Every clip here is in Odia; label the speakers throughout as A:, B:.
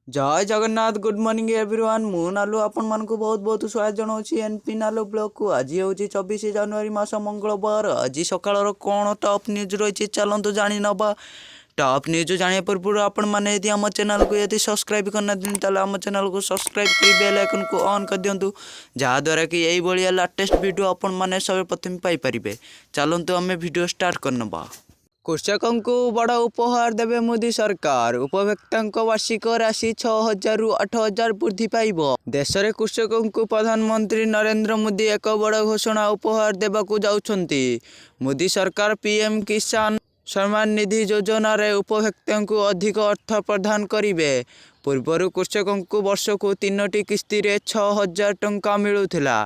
A: ଜୟ ଜଗନ୍ନାଥ, ଗୁଡ୍ ମର୍ଣ୍ଣିଂ ଏଭ୍ରିୱାନ୍। ମୁଁ ନାଲୁ ଆପଣମାନଙ୍କୁ ବହୁତ ବହୁତ ସ୍ୱାଗତ ଜଣାଉଛି ଏନ୍ ପି ନାଲୁ ବ୍ଲଗ୍କୁ। ଆଜି ହେଉଛି 24 ଜାନୁଆରୀ ମାସ, ମଙ୍ଗଳବାର। ଆଜି ସକାଳର କ'ଣ ଟପ୍ ନ୍ୟୁଜ୍ ରହିଛି, ଚାଲନ୍ତୁ ଜାଣିନେବା। ଟପ୍ ନ୍ୟୁଜ୍ ଜାଣିବା ପୂର୍ବରୁ ଆପଣମାନେ ଯଦି ଆମ ଚ୍ୟାନେଲକୁ ଯଦି ସବସ୍କ୍ରାଇବ୍ କରିନାହାନ୍ତି, ତାହେଲେ ଆମ ଚ୍ୟାନେଲକୁ ସବସ୍କ୍ରାଇବ୍ କରି ବେଲ୍ ଆଇକନ୍କୁ ଅନ୍ କରିଦିଅନ୍ତୁ, ଯାହାଦ୍ୱାରା କି ଏଇଭଳିଆ ଲାଟେଷ୍ଟ ଭିଡ଼ିଓ ଆପଣମାନେ ସର୍ବପ୍ରଥମେ ପାଇପାରିବେ। ଚାଲନ୍ତୁ, ଆମେ ଭିଡ଼ିଓ ଷ୍ଟାର୍ଟ କରିନେବା। କୃଷକଙ୍କୁ ବଡ଼ ଉପହାର ଦେବେ ମୋଦି ସରକାର। ଉପଭୋକ୍ତାଙ୍କ ବାର୍ଷିକ ରାଶି 6,000ରୁ 8,000 ବୃଦ୍ଧି ପାଇବ। ଦେଶରେ କୃଷକଙ୍କୁ ପ୍ରଧାନମନ୍ତ୍ରୀ ନରେନ୍ଦ୍ର ମୋଦି ଏକ ବଡ଼ ଘୋଷଣା ଉପହାର ଦେବାକୁ ଯାଉଛନ୍ତି। ମୋଦି ସରକାର ପିଏମ୍ କିଷାନ ସମ୍ମାନ ନିଧି ଯୋଜନାରେ ଉପଭୋକ୍ତାଙ୍କୁ ଅଧିକ ଅର୍ଥ ପ୍ରଦାନ କରିବେ। ପୂର୍ବରୁ କୃଷକଙ୍କୁ ବର୍ଷକୁ ତିନୋଟି କିସ୍ତିରେ 6,000 ଟଙ୍କା ମିଳୁଥିଲା।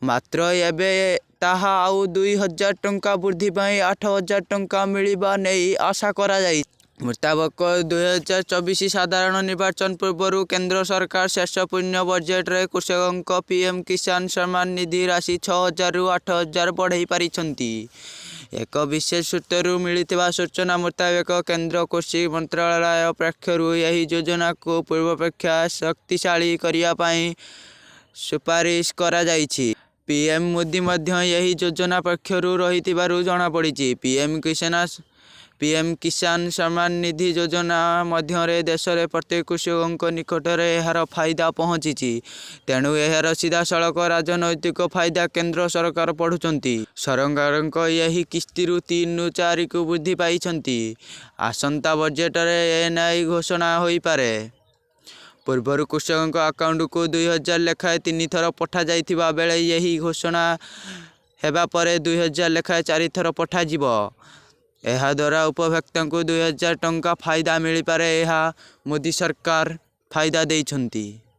A: ମାତ୍ର ଏବେ ତାହା ଆଉ 2,000 ଟଙ୍କା ବୃଦ୍ଧି ପାଇ 8,000 ଟଙ୍କା ମିଳିବା ନେଇ ଆଶା କରାଯାଇଛି। ମୁତାବକ, 2024 ସାଧାରଣ ନିର୍ବାଚନ ପୂର୍ବରୁ କେନ୍ଦ୍ର ସରକାର ଶେଷ ପୂର୍ଣ୍ଣ ବଜେଟରେ କୃଷକଙ୍କ ପିଏମ୍ କିଷାନ ସମ୍ମାନ ନିଧି ରାଶି 6,000ରୁ 8,000 ବଢ଼ାଇ ପାରିଛନ୍ତି। ଏକ ବିଶେଷ ସୂତ୍ରରୁ ମିଳିଥିବା ସୂଚନା ମୁତାବକ, କେନ୍ଦ୍ର କୃଷି ମନ୍ତ୍ରଣାଳୟ ପକ୍ଷରୁ ଏହି ଯୋଜନାକୁ ପୂର୍ବାପେକ୍ଷା ଶକ୍ତିଶାଳୀ କରିବା ପାଇଁ ସୁପାରିଶ କରାଯାଇଛି। ପିଏମ୍ ମୋଦି ମଧ୍ୟ ଏହି ଯୋଜନା ପକ୍ଷରେ ରହିଥିବାର ଜଣାପଡ଼ିଛି। ପିଏମ୍ କିଷାନ ସମ୍ମାନ ନିଧି ଯୋଜନା ମାଧ୍ୟମରେ ଦେଶରେ ପ୍ରତ୍ୟେକ କୃଷକଙ୍କ ନିକଟରେ ଏହାର ଫାଇଦା ପହଞ୍ଚିଛି। ତେଣୁ ଏହାର ସିଧାସଳଖ ରାଜନୈତିକ ଫାଇଦା କେନ୍ଦ୍ର ସରକାର ବଢ଼ୁଛନ୍ତି। ସରକାରଙ୍କ ଏହି କିସ୍ତିରୁ ତିନିରୁ ଚାରିକୁ ବୃଦ୍ଧି ପାଇଛନ୍ତି। ଆସନ୍ତା ବଜେଟରେ ଏନେଇ ଘୋଷଣା ହୋଇପାରେ। ପୂର୍ବରୁ କୃଷକଙ୍କ ଆକାଉଣ୍ଟକୁ 2,000 ଲେଖାଏଁ ତିନିଥର ପଠାଯାଉଥିବା ବେଳେ ଏହି ଘୋଷଣା ହେବା ପରେ 2,000 ଲେଖାଏଁ ଚାରିଥର ପଠାଯିବ। ଏହାଦ୍ୱାରା ଉପଭୋକ୍ତାଙ୍କୁ 2,000 ଟଙ୍କା ଫାଇଦା ମିଳିପାରେ। ଏହା ମୋଦି ସରକାର ଫାଇଦା ଦେଇଛନ୍ତି।